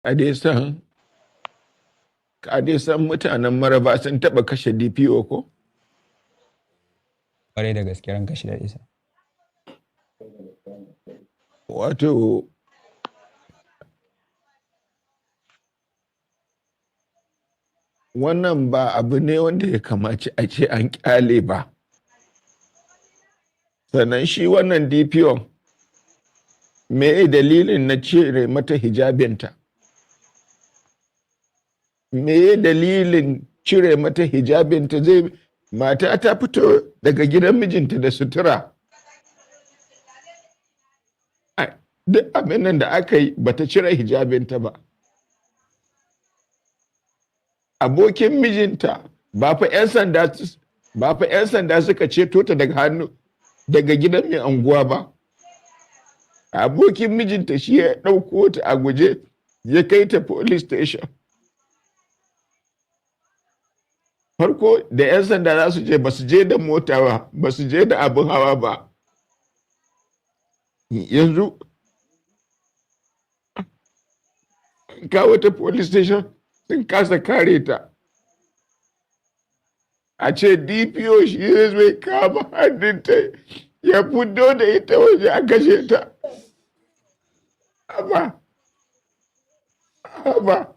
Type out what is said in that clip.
A dai san ka dai san mutanen Maraba sun taɓa kashe DPO ko? Kwarai da gaske, ranka shi daɗe, sir. Wato wannan ba abu ne wanda ya kamaci a ce an kyale ba. Sannan shi wannan DPO, me dalilin na cire mata hijabinta? Me dalilin cire mata hijabinta? Zai mata ta fito daga gidan mijinta da sutura. Duk abin nan da aka yi, bata cire hijabinta ba. Abokin mijinta ba fa 'yan sanda ba fa 'yan sanda suka ceto ta daga hannu, daga gidan mai anguwa ba. Abokin mijinta shi ya ɗauko ta a guje ya kai ta police station. Farko da 'yan sanda za su je, ba su je da mota ba, ba su je da abin hawa ba. Yanzu kawo ta police station, sun kasa kare ta. A ce DPO shi zai kama hannunta ya fito da ita waje, a kashe ta. Haba, haba.